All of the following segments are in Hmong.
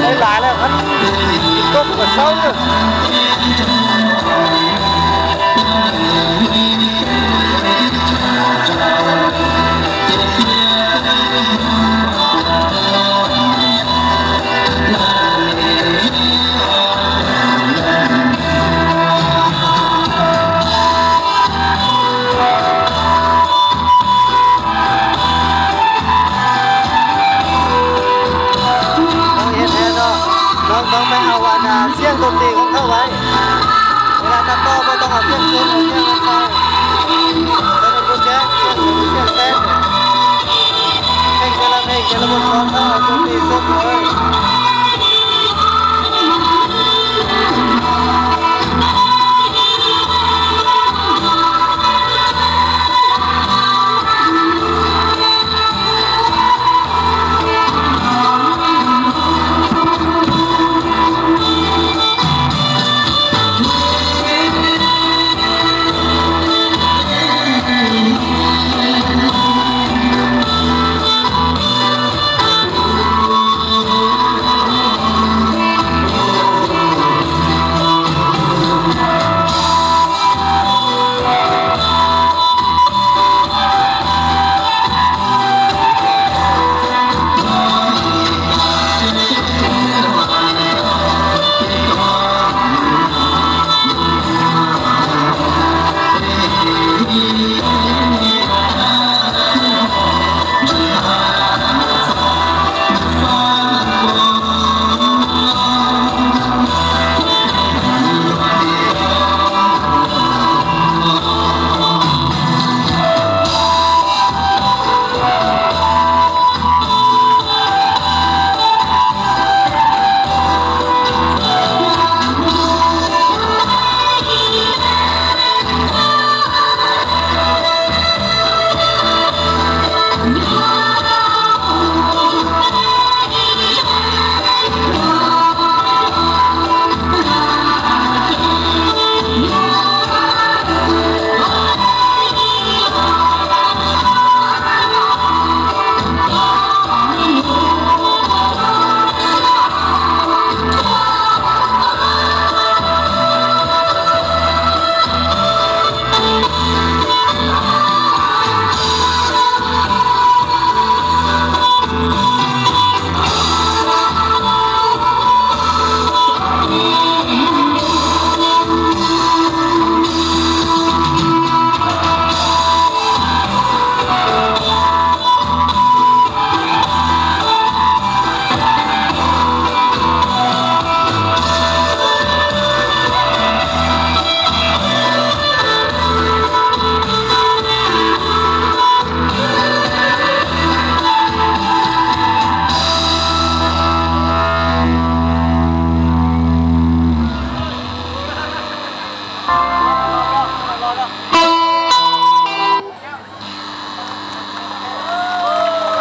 Lais lawm, koj mus kom xaub lawm. Không yên thế đâu. Không, không, mấy ông anh à, siêng công ty không thâu ấy. Người ta tao to, tôi tao học siêng xuống, siêng lên sau. Tôi lên cô chết, siêng xuống, siêng tết. Siêng kia là mình, kia là một con thâu, công ty xuống rồi.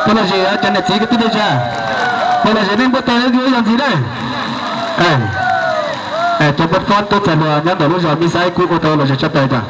Tus los zes cov niam txiv kwv tij neej tsa, tus los zes nej npuaj tes ib zaug ntxiv na. Cov npaj fob tuaj txais hluas nyob ntawm lub zos Mib Xaib kuj ua tau los zes tshaj plaws tas.